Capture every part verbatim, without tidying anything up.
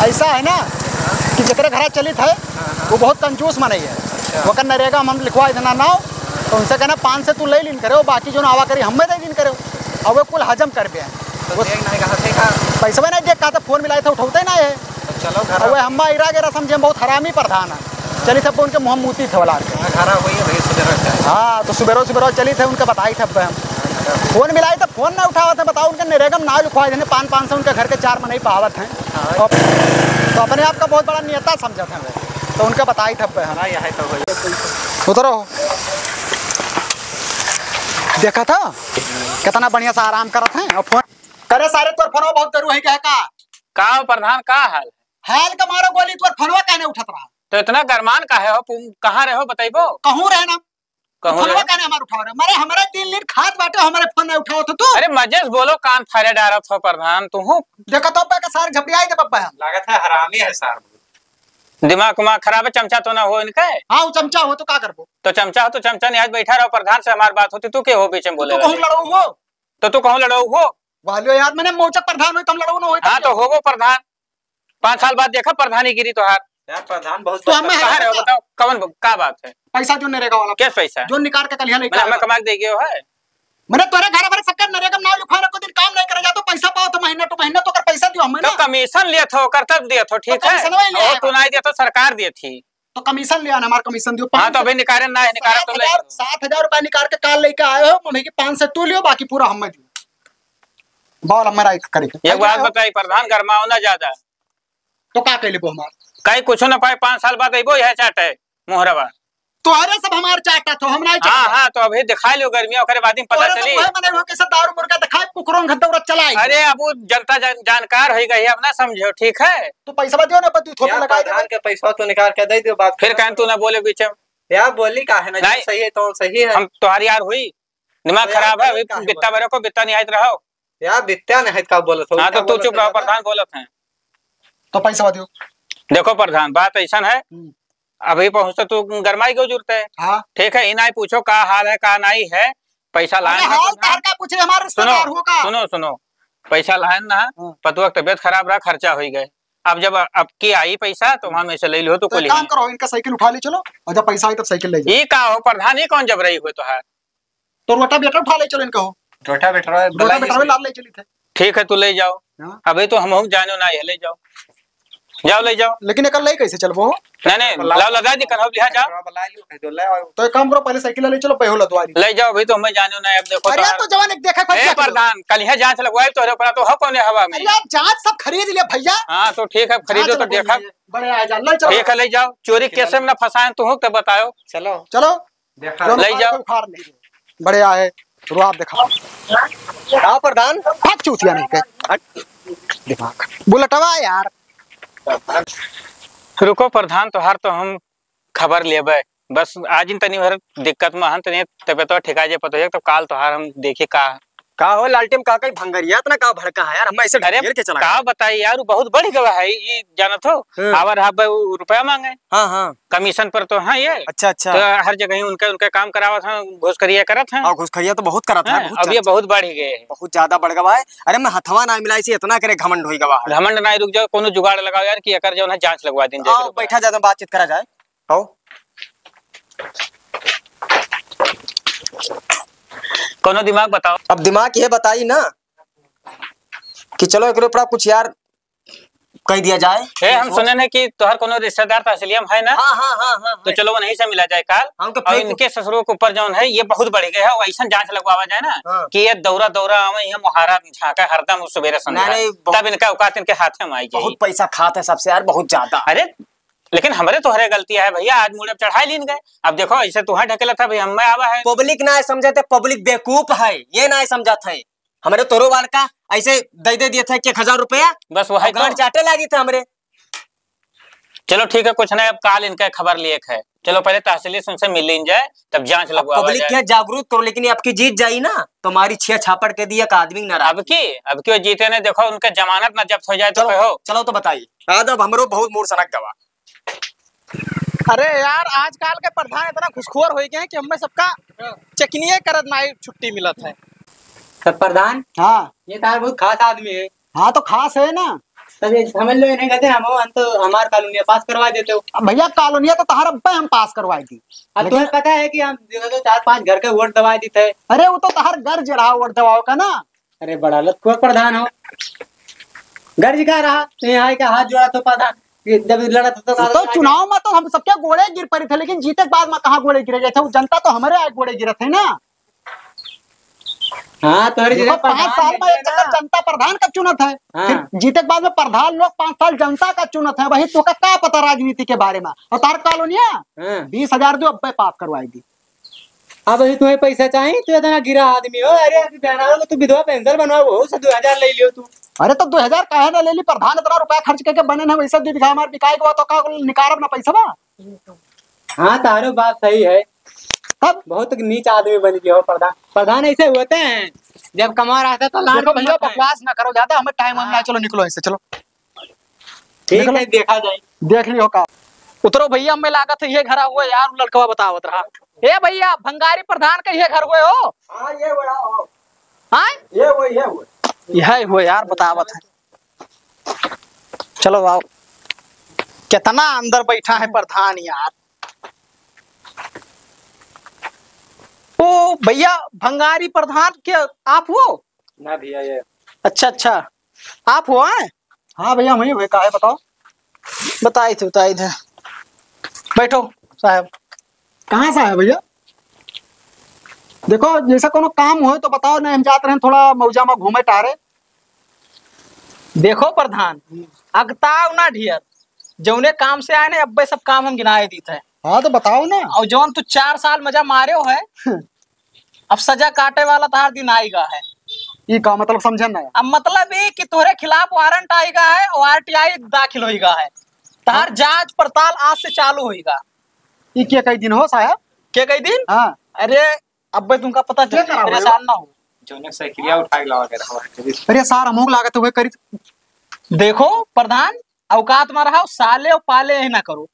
ऐसा है ना कि जेकरे घरा चलित है, वो बहुत कंजूस मनई है। अच्छा। ओकर नरेगा में हम लिखवाइ देना नाव, तो उनसे कहना, "पाँच सौ तू लइ लीन करे, बाकी जौन आवा करी, हम्मे दइ दीन करे।" अब वो कुल हजम करबे हैं। तो वो देख नहीं कहा थे का? पैसवे नहीं देख कहा था, फोन मिलाए थे, उठौते नहीं है। तो चलो घर अब वो हम्मा इरा गेरा समझे, हम बहुत हरामी प्रधान है। चलित है, उनके मुँह मूती थे वाला के। हाँ, घर हुई है भाई, सुबेरो चाहे। हाँ, तो सुबेरो सुबेरो चलित है, उनके बताई थे हम। फोन मिलाई तो फोन ना उठावत है, बताओ, उनके नरेगा में नाव लिखवाइ देने, पाँच, पाँच सौ उनके घर के चार मनई पावत हैं। हाँ। तो, तो अपने आप का बहुत बड़ा नेता समझत हैं वे, तो उनके बताई थे हम। हाँ, यही तो भाई। उतरो। देखा था, कितना बढ़िया सा आराम करत हैं। और फोन करे, सारे तोर फोनवा बहुत गरू है, क्या का? का हो प्रधान, का हाल? हाल का मारो गोली, तोर फोनवा काहे नहीं उठत रहा? तो इतना गरमान काहे हो? पुम-, कहाँ रहे हो, बताइबो? कहूँ रहे ना। कहूँ फोनवा रहे? काहे नहीं हमार उठाव रहे? मारे हमारे तीन लीड खात बाटे, हमारे फोन नहीं उठावत हो तू। अरे मजे से बोलो, कान फारे डारत हो प्रधान, तू हूँ। देखा तो अब्बा का सार झपड़ियाई दे बब्बा हम। लागत है हरामी है सार। दिमाग उमाग खराब है, चमचा तो ना हो इनके? हाँ, वो चमचा हो तो का करबो? तो चमचा हो तो चमचा नहीं, आज बैठा रहो, प्रधान से हमार बात होती, तू के हो बीच में बोले तू कहूँ वाली? लड़ो हो? तो तू कहूँ लड़ो हो? वाह लो यार, मैंने मोचक प्रधान होई, तम लड़ो ना होई, हाँ, तम तो लड़ो। होबो प्रधान। पाँच साल बाद देखा प्रधानी गिरी तोहार। यार, प्रधान बहुत तो हमें कहाँ रहे हो, बताओ, कौन, का बात है? पैसा जो नरेगा वाला। कैस पैसा? जो निकाल के कल यहाँ लेके मैंने हमें आएगा। कमा के दे गयो है। मैंने तोरे घर भर सबके नरेगा में नाव लिखवा रखो, दिन काम नहीं करे जा, तो पैसा पाओ तो महीना टू महीना तो कर पैसा दियो हमें तो ना। कमीशन लिया था, ओकर तब दिया था, तो ठीक है? कमीशन वही ले और आएगा। तू नहीं दिया तो सरकार दिया थी। तो कमीशन ले आना, हमार कमीशन दियो। हाँ, तो अभी निकाले ना है, निकाले तो ले। सात हजार, सात हजार रुपया निकाल के काल लेके आए हो, मम्मी की पाँच सौ तू लियो, बाकी पूरा हमें दियो। बोल, हमें राय करे। एक बात बताई प्रधान, गरमाओ ना ज्यादा। तो का कह लेबो हमार? कहीं कुछ ना पाए, पाँच साल बाद अइबो, यह चाटे मोहरवा। तोहरे सब हमार चाटा थो, हम नहीं हाँ, चाटा। हाँ, तो अभी दिखा लियो गर्मियाँ, ओकरे बाद में पता तोहरे सब चली। वही मने हो, कैसे दारू मुर्गा दिखाए, कुकुरों घर दौड़त चलाई। अरे, अब वो जनता जान-, जानकार हो गई है, अब ना समझो, ठीक है? तू पैसा दियो ना, पर तू थोपी यार, लगाई दे। प्रधान के पैसा तो निकाल के दे दियो, बात फिर खत्म कहन तू करो। ना बोले बीच में। यार, बोली का है ना, जो नहीं। सही है, तो सही है। हम तोहार यार हुई, दिमाग तो यार, खराब है, गलत अभी का है बित्ता बोले? मेरे को बित्ता नहीं आइत रहो। यार, बित्ता नहीं आइत का बोलत हो? हाँ, तो क्या तू बोलत चुप हो रहो, ज्यादा? प्रधान बोलत हैं। तो पैसा दियो। देखो प्रधान, बात ऐसन है, हम्म। अभी पहुँचते तू गरमाई गो जुरते। हाँ। ठीक है, इनाई पूछो का हाल है, का नाई है, पैसा अरे लाए ना हाल प्रधान। तार का पूछे, हमारे सुनो, रिश्तेदार हो का? सुनो, सुनो, पैसा लाए ना, हाँ। पतुआ की तबीयत खराब रहा, खर्चा होई गए। अब जब अब की आई पैसा, तो वहाँ में से ले लो, तो तो कोई एक काम नहीं। करो, इनका साइकिल उठा ले चलो, और जब पैसा आए तब साइकिल ले जाओ। ये का हो प्रधान, ये कौन जबरई हुए तोहार? तो रोटावेटर उठा ले चलो इनका हो। रोटावेटर वाला रोटावेटर वाला ले चली थे। ठीक है, तू ले जाओ। हाँ। अबे तो हम जानो ना है, ले जाओ। जाओ, ले जाओ। लेकिन एकर ले कैसे चलबो हो? नहीं, नहीं, लाओ, लाओ, लगा दी, कन्हौ लिहा जाओ। बुला लियो, कह दो, ले आओ। तो एक काम करो, पहले साइकिल ले चलो, पहले दुआरी। ले जाओ, अभी तो हमें जानो ना है, अब देखो अरे तो यार, तो जवान एक देखा, ए, प्रधान, कल यहाँ जांच लगवाए तोहरे ऊपर, तो हो कौन हवा में? अरे यार, जांच सब खरीद ले भैया। हाँ, तो ठीक है, खरीदो जांच तो लगवाइए। देखा। बड़े आ जा, ले चलो। ठीक है, ले जाओ, चोरी केस में ना फंसाएं, तू हो तो बताओ। चलो। चलो। देखा। दोनों ले हाथ जाओ। पे उखाड़ ले। बड़े आए, रुआब देखा। का प्रधान? हट चूतिया नहीं के। हट। दिमाग। बुलेटवा यार। रुको प्रधान, तोहार तो हम खबर लेबे। बस आज इन तनी भर दिक्कत में हन, तनी तबियत ठिका जे पतो है, तो काल तोहार हम देखी का। का हो लालटेन काका, ई भंगरिया इतना का भड़का है यार, हम ऐसे अरे ढकेल के चला का गया। बताई यार, वो बहुत बढ़ गवा है, ये जानत हो? हम्म। आवर हाफ वो रुपया मांगे। हाँ, हाँ। कमीशन पर तो हाँ ये। अच्छा, अच्छा। तो हर जगह ही उनके, उनके काम करावत हैं, घुसखरिया करत हैं। हाँ, घुसखरिया तो बहुत करत है, हैं, बहुत अब ये चर्चा। बहुत बढ़ गए हैं। बहुत ज्यादा बढ़ गवा है। अरे मैं हथवा ना मिलाई से इतना करे घमंड होई गवा है। घमंड ना, रुक जाओ, कोनो जुगाड़ लगाओ यार कि एकर जौन है जांच लगवा दिन जाए आओ, के ऊपर। बैठा जाए, बातचीत करा जाए। आओ। कोनो दिमाग बताओ। अब दिमाग ये बताई ना कि चलो एकरे ऊपर कुछ यार कह दिया जाए। ए, हम सुने हैं कि तोहर कोनो रिश्तेदार तहसीलिया में है ना? हाँ, हाँ, हाँ, हाँ, तो है। चलो वहीं से मिला जाए काल। हमको और फिर इनके ससुरों के ऊपर जौन है ये बहुत बढ़ गए है, वैसन जांच लगवावा जाए ना हाँ। कि ये दौरा दौरा आवे, ये मुहारा झांका हरदम सुबेरे संध्या। नहीं, नहीं, बहुत तब इनका औकात इनके हाथ में आई जाए। बहुत पैसा खात है सबसे यार, बहुत ज्यादा। अरे लेकिन हमरे तोहरे गलती है भैया, आज मूड़े पे चढ़ाई लीन गए। अब देखो, ऐसे तुहा ढकेला था भाई, हमें आवा है। पब्लिक ना समझे थे, पब्लिक बेवकूफ है, ये ना समझत है। हमरे तोरो वाल का ऐसे दे दे दिए थे एक हजार रुपया, बस वही अब गांड तो। चाटे लागी थे हमरे। चलो ठीक है, कुछ नहीं, अब काल इनका खबर लिए है। चलो पहले तहसीली से उनसे मिल लीन जाए, तब जांच अब लगवावा पब्लिक जाए। क्या जागरूक करो, लेकिन ये आपकी जीत जाई ना, तो हमारी छह छापड़ के दिया का आदमी ना रहा। अब की, अब क्यों जीते ने, देखो उनका जमानत ना जब्त हो जाए तो चलो, कहो। चलो तो बताइए। आज अब हमरो बहुत मूड सनक गवा। अरे यार, आजकल के प्रधान इतना घुसखोर हो गए हैं कि हमें सबका चेकिनिए करत ना ही छुट्टी मिलत है। सब प्रधान, हाँ। ये तार बहुत खास आदमी है। हाँ, तो खास है ना। तब ये समझ लो, ये नहीं कहते हम, हम तो हमार कॉलोनिया पास करवा देते हो। अब भैया, कॉलोनिया तो तहार अब्बे हम पास करवाई दी। अब लेकिन तुम्हें पता है कि हम जो है तो चार पांच घर के वोट दबा देते हैं। अरे, वो तो तहार गर्ज रहा वोट दबावे का ना। अरे, बड़ा लतखुआ प्रधान हो, गर्ज का रहा, तो यहाँ का हाथ जोड़ा तो प्रधान, ये जब लड़ा था तो वो तो चुनाव में तो हम सबके गोड़े गिर पड़े थे, लेकिन जीते के बाद में कहाँ गोड़े गिरे गए थे? वो जनता तो हमारे आए गोड़े गिरत है ना। हाँ, तोहरे देखो, जैसे पाँच प्रधान साल में जीते एक चक्कर ना। जनता प्रधान का चुनत है, हाँ। फिर जीते के बाद में प्रधान लोग पाँच साल जनता का चुनत है, वही तो का, का पता राजनीति के बारे में। और तार कॉलोनिया हाँ। बीस हजार दो, अब्बे पास करवाई दी। अब वही तुम्हें पैसा चाहिए, तू इतना गिरा आदमी हो। अरे, अभी बहना हो, तू विधवा पेंशन बनवा, वो से दो हजार ले लियो तू। अरे, तो दो हजार काहे ना ले ली? प्रधान इतना रुपया खर्च करके बने ना, वैसे दो बीघा हमार बिकाए के बाद तो का निकारब ना पैसा बा? हाँ, तारो बात सही है। तब? बहुत नीच आदमी बन गया हो प्रधान। प्रधान ऐसे होते हैं, जब कमा रहा था तो लाड देखो में भैया, मत आए। बकवास ना करो ज्यादा, हमें टाइम होने हाँ। चलो निकलो ऐसे, चलो। ठीक निकलो। है, देखा जाए। देख लियो का। उतरो भैया, हमें लागत है ये घर हुए यार, लड़कवा बतावत रहा। ए भैया, भंगारी प्रधान का ये घर हुए हो? हाँ, ये हुए, आओ। हाँ? ये हुए, ये हुए। यही हुए यार, बतावत है। चलो आओ, कितना अंदर बैठा है प्रधान यार। ओ भैया, भंगारी प्रधान के आप हो? ना भैया, ये। अच्छा, अच्छा, आप हो, हैं? हाँ भैया, वही हुए, काहे बताओ? बताई थे, बताई थे। बैठो साहब। कहाँ से आए भैया? देखो, जैसा कोनो काम होए तो बताओ, नहीं हम जात रहे थोड़ा मौजा में घूमे टहरे। देखो प्रधान, अगताव ना ढेर, जौने काम से आए ने अब्बे सब काम हम गिनाए दीत है। हाँ तो बताओ ना। और जौन तू चार साल मजा मारे हो है, अब सजा काटे वाला तहार दिन आइगा है। ई का मतलब समझे ना? अब मतलब ई कि तोहरे खिलाफ वारंट आइगा है और आरटीआई दाखिल होइगा है, तहार हाँ। जांच पड़ताल आज से चालू होइगा। ई के कई दिन हो साहब? के कई दिन? हाँ। अरे अब्बे तुमका पता के चल जाई, करा हुआ परेशान ना हो। जौने साइकिलिया उठा के लावा के रहो। अरे सार, हमहू लागत हुए करी। देखो प्रधान, औकात में रहो, साले और पाले यही ना करो।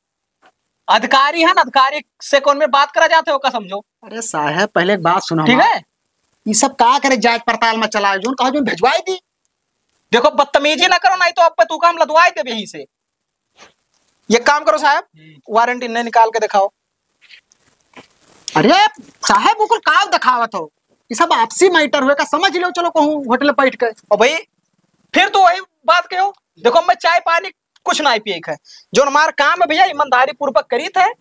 अधिकारी है ना, अधिकारी से कौन में बात करा जाते हो का समझो। अरे साहब, पहले एक बात सुनो ठीक हमार। है? ई सब का करे जांच पड़ताल में चलाए, जोन कहा जोन भेजवाई दी। देखो बदतमीजी ना करो, नहीं तो अब तू काम लदवाई देबे यहीं से। ये काम करो साहब, हम्म। वारंट इन्हें निकाल के दिखाओ। अरे साहब, वो कुल काव दिखावत हो? ये सब आपसी मैटर हुए का, समझ लो, चलो कहूँ होटल में बैठ के। और भाई, फिर तो वही बात कहो, देखो मैं चाय पानी कुछ ना पिए है, जो हमारा काम है भैया ईमानदारी पूर्वक करीत है,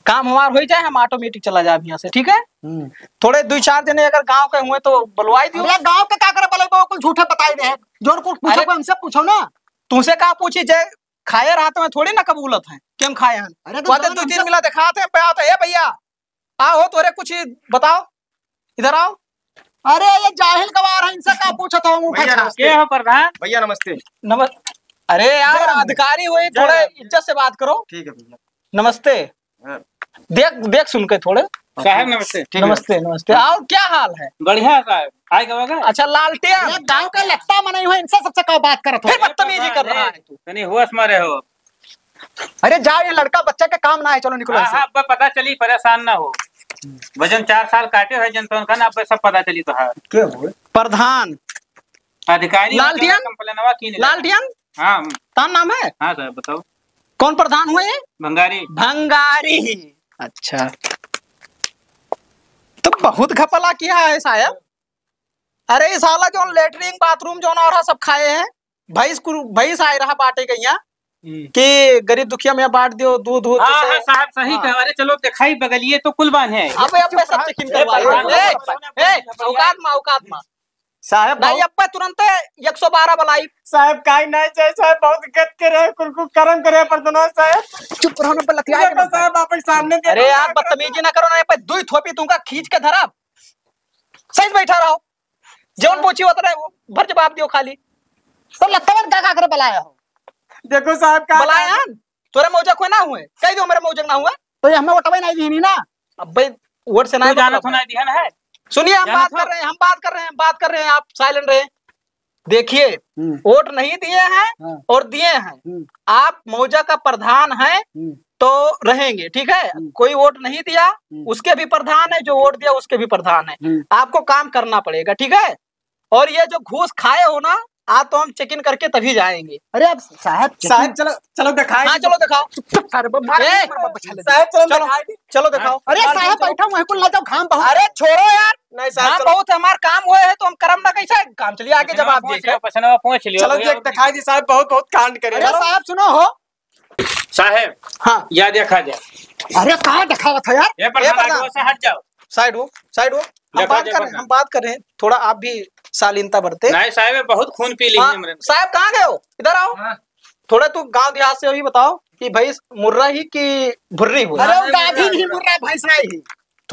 काम हमार हो जाए, हम ऑटोमेटिक चला जाए यहाँ से, ठीक है? हम्म। थोड़े दो चार जने अगर गांव के हुए तो बुलवाई दियो। अरे गांव के का करे बुलाइबो, कुल झूठे बताई दे, जोन कुल पूछो अरे को हमसे पूछो ना। तुमसे का पूछी, जे खाए रहत हैं थोड़ी ना कबूलत हैं कि हम खाए हैं। अरे तो कहते जौन दो तीन हमसे मिला दिखाते हैं, पे आते हैं, "ए भैया, आओ हो, तोरे कुछ बताओ, इधर आओ।" अरे ये जाहिल गवार है, इनसे का पूछत हो, मुंह भैया, फैला। नमस्ते। के हो प्रधान? भैया, नमस्ते। नमस-, अरे यार, जय राम। अधिकारी हुए, जय थोड़ा राम। इज्जत से बात करो। ठीक है भैया। नमस्ते। हाँ। देख, देख सुन के थोड़े। साहब, नमस्ते। ठीक है। नमस्ते, नमस्ते। और क्या हाल है? बढ़िया है साहब। आए गवा का? अच्छा, लालटेन। ये गांव का लत्ता मनई हुए, इनसे सबसे का बात करत हो? फिर बदतमीजी कर रहा है तू। तनी होश में रहो। अरे जाओ, ये लड़का बच्चा के काम ना है, चलो निकलो हाँ, यहाँ से। हाँ, अब पता चली, परेशान ना हो। वजन चार साल काटे है जन, तो उनका ना अब सब पता चली तो है। के हुए? प्रधान। अधिकारी लालटेन? कंप्लेनवा की नहीं लालटेन? हाँ। तार नाम है? हाँ सर, बताओ। कौन प्रधान हुए? भंगारी। भंगारी। अच्छा, तो बहुत घपला किया है साहब। अरे, ई साला जौन लेटरिन बाथरूम जौन और सब खाए हैं, भैंस कुल, भैंस आए रहा बांटे गइया हम्म। कि गरीब दुखिया में बांट दियो, दूध, दूध हाँ, जैसे हाँ, साहब, सही हाँ। कहा। अरे, चलो, दिखाई बगलिए तो कुल बांधे हैं। अबे, अबे, सब चेकिंग ए, करवा लो। प्रधान, ए, ए, औकात मा, औकात मा। साहब, नहीं, बहुत अब्बे तुरंते एक सौ बारह बुलाई। साहब, काई नहीं चाहे, साहब, बहुत गत करे, कुल, कुल करम करे, प्रधान साहब। चुप रहो ना, पे लतियाए देखो ना। साहब, आप सामने देखो, अरे यार, बदतमीजी ना करो ना, ये पे दुई थोपी तुमका खींच के धरा। सही से बैठा रहो। जौन पूछी होत रहे, वो भर जवाब दियो खाली। तो लत्ता में का, का करे बुलाया हो? देखो साहब, का बुलाया हन? तोरे मौजक हुए ना हुए? कह दो मेरे मौजक ना हुए। तो ये हमें वोटवे नहीं दीनी ना। अब्बे वोट से ना तू जानत मतलब हो ना है। दिहन है। सुनिए, हम बात कर रहे हैं, हम बात कर रहे हैं, हम बात कर रहे हैं, आप साइलेंट रहे। देखिए, हम्म। वोट नहीं दिए हैं हाँ। और दिए हैं। हम्म। आप मौजा का प्रधान हैं हम्म। तो रहेंगे, ठीक है? हम्म। कोई वोट नहीं दिया, हम्म। उसके भी प्रधान है, जो वोट दिया उसके भी प्रधान है। हम्म। आपको काम करना पड़ेगा, ठीक है? और ये जो घूस खाए हो ना, आज तो हम check in करके तभी जाएंगे। अरे अब साहब, check in साहब, चलो, चलो दिखाई हाँ, दे। चलो दिखाओ। चुप, चुप, सारे बम मार ए, मार, मार, बछा ले। साहब, चलो चलो, दिखाई दे। चलो दिखाओ। अरे हाँ, साहब, चलो। बैठा हुआ है, कुल ना जाओ, घाम बहुत अरे है। छोड़ो यार। नहीं साहब, घाम चलो। बहुत है, हमार काम हुए है तो हम करम ना कैसे काम चलिए आगे जब आप देख रहे। पसीना पोंछ लियो चलो भैया। देख, दिखाई दी साहब, बहुत, बहुत कांड करे। अरे साहब, सुनो हो। साहेब, हाँ। या देखा जाए। अरे, कहाँ देखावत है यार? ये प्रधान, ए, प्रधान। आगे से हट जाओ। Side हो, side हो। हम देखा बात जाए कर रहे हैं, प्रधान। हम बात कर रहे हैं। थोड़ा आप भी शालीनता बरते। नहीं साहेब, ये बहुत खून पी ली हाँ, हमरे। साहेब, कहाँ गए हो? इधर आओ। हाँ। थोड़ा तू गांव देहात से ही बताओ कि भैंस मुर्रा ही कि भुर्री हो? अरे, वो गाभिन ही मुर्रा, भैंस नहीं ही।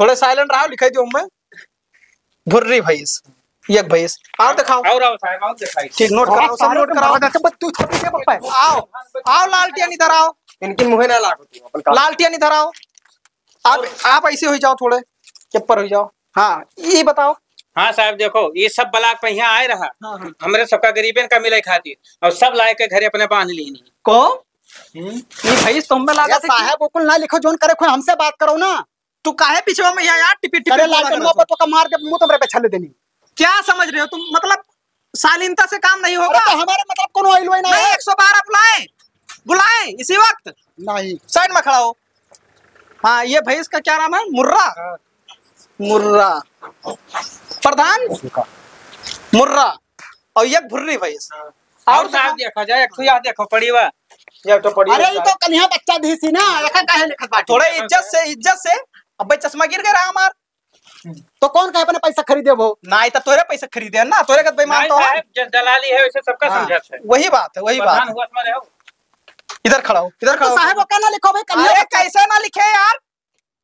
थोड़े silent रहो, लिखाई दियो मैं। भुर्री भैंस, एक भैंस। और दिखाओ। और आओ साहब, और दिखाई। ठीक, note कराओ, सब note कराओ। तू छपी दे बप्पा। आओ, आओ लालटेन इधर आओ। इनकी मुँहे ना लागो तू, अपन काम। लालटेन इधर आओ। आप, आप ऐसे हो जाओ थोड़े, ऊपर हो जाओ। हाँ, ये बताओ। हाँ साहब, देखो, ये सब ब्लॉक पे यहाँ आए रहा। हाँ, हाँ। हमरे सबका गरीबन का मिले खातिर, और सब लाए के घरे अपने बांध ली। को? हम्म। ये भैंस तुम में लागत है कि साहब, वो कुल ना लिखो, जोन करे खो, हमसे बात करो ना। तू काहे पीछे में यहाँ, यहाँ टिपी टिपी अरे बोला लालटेन करत हो? तो का मार के मुंह तुमरे पे छल्ले देनी। क्या समझ रहे हो तुम? मतलब शालीनता से काम नहीं होगा। अरे तो हमारे मतलब कोनो आइल वाइल ना नहीं, है। एक सौ बारह बुलाए, बुलाए इसी वक्त। नहीं। Side में खड़ा हो। हाँ, ये भैंस का क्या नाम है? मुर्रा। हाँ। मुर्रा। प्रधान? मुर्रा। और ये भुर्री भैंस। हाँ। और और साहब देखा जाए, एक ठो यहाँ देखो, पड़ी हुआ। ये तो पड़ी अरे, हुआ ये तो कल यहाँ बच्चा दी सी ना, यहाँ काहे लिखत बाटे? थोड़ा इज्जत से, इज्जत से। अबे चश्मा गिर गया रहा हमार। तो कौन कहे अपने पैसा खरीदे वो? ना, ये तो तोरे पैसा खरीदे है ना, तोरे का बेईमान नहीं तो है। साहब, जस दलाली है, वैसे सबका हाँ, समझत है। वही बात है, वही बात प्रधान है। हुआ समझ रहे हो? इधर खड़ा हो, इधर तो खड़ा हो। साहब, वो क्या ना लिखो भाई, कल अरे, कैसे ना लिखे यार?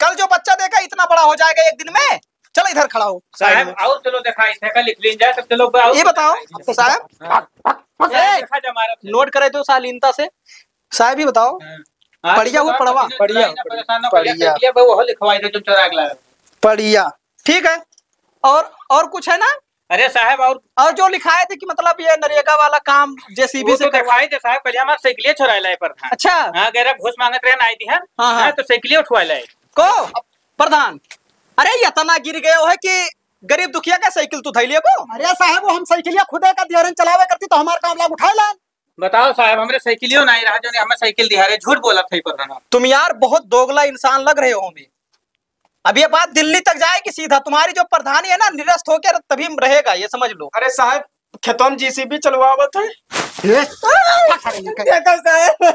कल जो बच्चा देगा इतना बड़ा हो जाएगा एक दिन में। चलो इधर खड़ा हो, side साहब, में। आओ, चलो दिखाई, ठेका लिख लीन जाए, तब चलो, आओ, ये बताओ, दिखाई। साहब, हाँ, हाँ, ए, देखा जा हमारा। Note करे दो शालीनता से। साहब, ये बताओ, हाँ। आज बढ़िया तो हुआ, बात पढ़वा? नहीं, बढ़िया, नहीं, परेशान ना, बढ़िया। बढ़िया, बढ़िया, वो लिखवाई दे, तुम चुरा के लाए। बढ़िया, ठीक है। और, और कुछ है ना? अरे साहब, और और जो लिखाए थे कि मतलब ये नरेगा वाला काम जेसीबी वो से तो करवा- दिखाई दे साहब, पहले हमार साइकिलिया चुराए लाए प्रधान। अच्छा। हाँ, गैरा घूस मांगत रहे, ना आई दिहन। हाँ, हाँ। हाँ, तो साइकिलिया उठवा लाए। को? प्रधान, अरे इतना गिर गयो है कि गरीब दुखिया का साइकिल तू धैलिए को? अरे साहब, वो हम साइकिलिया खुदे का दिहरन चलावे करती तो हमार काम लाग उठाए लान। बताओ साहब, हमरे साइकिलियो नहीं रहा, जो नहीं हमें साइकिल दिहारे, झूठ बोलत है प्रधान। तुम यार बहुत दोगला इंसान लग रहे हो हमें। अब ये बात दिल्ली तक जाएगी सीधा, तुम्हारी जो प्रधानी है ना, निरस्त होकर तभी रहेगा, ये समझ लो। अरे साहब, खेतों में जेसीबी चलवावत है। ए, देखो साहब,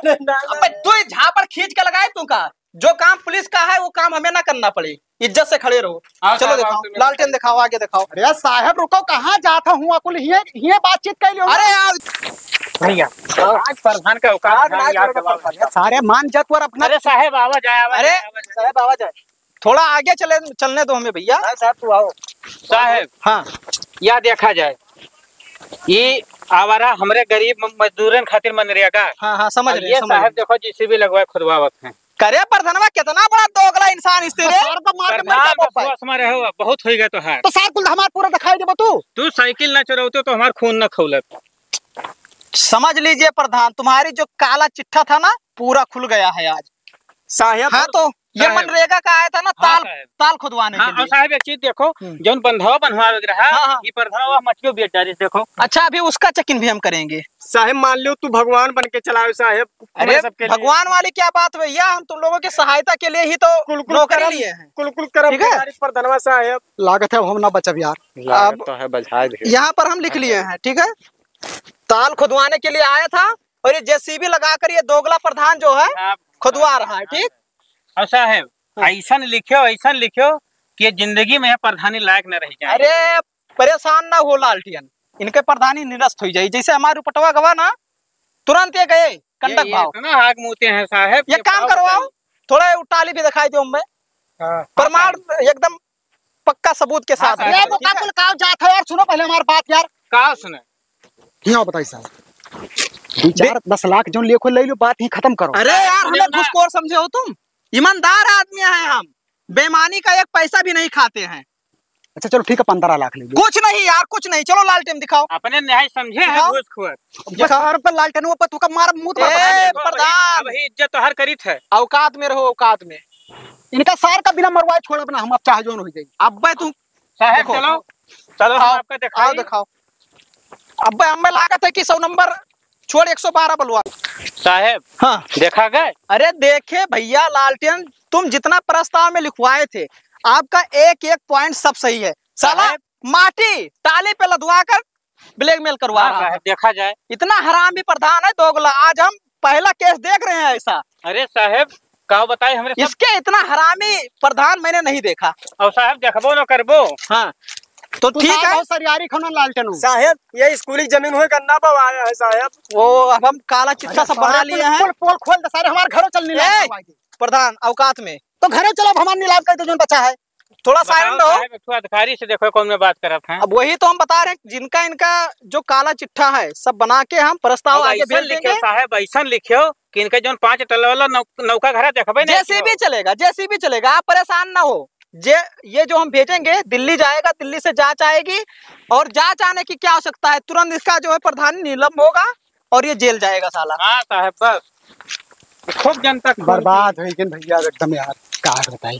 अबे तू ये झापड़ खींच के लगाए तू का? जो काम पुलिस का है, वो काम हमें ना करना पड़े, इज्जत से खड़े रहो। आओ चलो साहब, आओ, दिखाओ, तुम लालटेन दिखाओ, आगे दिखाओ। अरे साहब रुको, कहाँ जाता हूँ? कुल हिये, हिये बातचीत कर लियो। अरे यार भैया, आज प्रधान का औकात आज है, आज यार प्रधान का जवाब औकात है। सारे मान जत पर अपना। अरे साहब, आवा जाए, आवा अरे जाए, आवा जाए। साहब, आवा जाए। थोड़ा आगे चले, चलने दो हमें भैया। हाँ साहब, तू आओ। साहब, हाँ। या देखा जाए, ये आवारा हमरे गरीब म-, मजदूरन खातिर मनरेगा। हाँ, हाँ, समझ अब रहे हैं, ये समझ साहब रहे हैं। देखो, जेसीबी लगवाए खुदवावत हैं। करे प्रधानवा, कितना बड़ा दोगला इंसान इस तेरे। सार को मार के मर प्रधान, जाबो बस पाए। बस मारे हो, बहुत होई गए तोहार। तो सार कुल हमार पूरा दिखाई देबो तू। तू साइकिल ना चुरावतो तो हमार खून ना खौलत। समझ लीजिए प्रधान, तुम्हारी जो काला चिट्ठा था ना, पूरा खुल गया है आज। साहेब, हाँ, तो ये साहेब। मनरेगा का आया था ना, हाँ, ताल, साहेब। ताल खुदवाने हाँ, के लिए। और साहेब, एक चीज देखो, हम्म। जौन बंधवा बनवावे के रहा, हाँ, हाँ। ये प्रधानवा मटियो बेच डालिस, देखो। अच्छा, अभी उसका check-in भी हम करेंगे। साहेब, मान लियो, तू भगवान बन के चलावे, साहेब, अरे, हमारे सबके लिए। भगवान वाली क्या बात भैया, हम तुम लोगों की सहायता के लिए ही तो कुल, कुल नौकरी करम, लिए हैं। कुल, कुल करम ठीक है? प्रधानवा साहेब। लागत है, हम ना बचब यार। लागत अब तो है, बजाए दे। यहाँ पर हम लिख लिए हैं, ठीक है? ताल खुदवाने के लिए आया था, और ये जेसीबी लगाकर ये दोगला प्रधान जो है, हाँ। खुदवा रहा है, ठीक? और साहेब, हाँ। ऐसन लिख्यो, ऐसन लिख्यो कि ये जिंदगी में ये प्रधानी लायक न रह जाए। अरे, परेशान ना हो लालटियन, इनके प्रधानी निरस्त हो जाई। जैसे हमारे उपटवा गवा ना, तुरंत ये गए, कंडक ये भाव। इतना आग मुते हैं साहेब, ये एक काम करो, आओ, थोड़ा ये टाली भी दिखाई दो हमें। हाँ। प्रमाण एकदम पक्का सबूत के साथ हाँ, है, ये वो ठीक है? का कुल काव जात है यार, सुनो पहले हमारी बात यार। का सुने? यहाँ बताई साहब, दो चार दस लाख जो लेखो ले लो, बात ही खत्म करो। अरे यार, हमें घुसखोर समझे हो तुम? ईमानदार आदमी हैं हम, बेईमानी का एक पैसा भी नहीं खाते हैं। अच्छा चलो ठीक है, पन्द्रह लाख ले लो। कुछ नहीं यार, कुछ नहीं। चलो लालटेन दिखाओ। अपने न्याय समझे हैं दिखाओ। घूसखोर। ये सार पर लालटेन वो पर तू का मार मुंह ए, देखो भाई, प्रधान। अब ही इज्जत तो हर करीत है। औकात में रहो, औकात में। इनका सार का बिना मरवाए छोड़ब ना हम, अब चाहे जोन हो जाए। अब भाई तू साहेब, देखो। चलो, चलो, हम आओ, आपका दिखाई। आओ, दिखाओ। अब हमें लागत है कि सौ नंबर छोड़ एक सौ बारह बलवा। साहेब, हाँ। देखा गए? अरे देखे भैया लालटेन, तुम जितना प्रस्ताव में लिखवाए थे, आपका एक एक पॉइंट सब सही है। साला साहेब। माटी टाली पे लदवा कर ब्लैकमेल करवा हाँ रहा साहेब, है। देखा जाए। इतना हरामी प्रधान है दोगला, आज हम पहला केस देख रहे हैं ऐसा। अरे साहेब, का बताए, हमरे सब इसके इतना हरामी प्रधान मैंने नहीं देखा। और साहेब, देखबो न करबो। हाँ, तो तू ठीक साहब है। बहुत सरियारी खनन लालटेन हो। साहेब, ये स्कूली जमीन हुए गन्ना बवाया है साहेब। वो अब हम काला चिट्ठा अरे सब बना सारे लिए कुल, हैं। कुल पोल खोल दे सारे, हमारे घरों चल नीलाम ए, करवाई दे। प्रधान, औकात में। तो घरों चलो, अब हमारे नीलाम कर दे, जोन बचा है। थोड़ा बताओ साइलेंट रहो। साहेब, एक ठो अधिकारी से देखो, कौन में बात करत हैं। अब वही तो हम बता रहे हैं, जिनका इनका जो काला चिट्ठा है, सब बना के हम प्रस्ताव अब आगे ऐसन भेज लिखियो देंगे। साहेब, ऐसन लिखियो कि इनका जोन पाँच टल वाला नौ-, नौका घरा देखबे नहीं जेसीबी कियो। चलेगा, जेसीबी चलेगा, आप परेशान ना हो। जे, ये जो हम भेजेंगे, दिल्ली जाएगा, दिल्ली से जांच आएगी और जांच आने की क्या आवश्यकता है, तुरंत इसका जो है प्रधान निलंब होगा और ये जेल जाएगा साला। हाँ साहेब, बस खूब जनता खूब बर्बाद हो गई भैया एकदम यार, का बताई।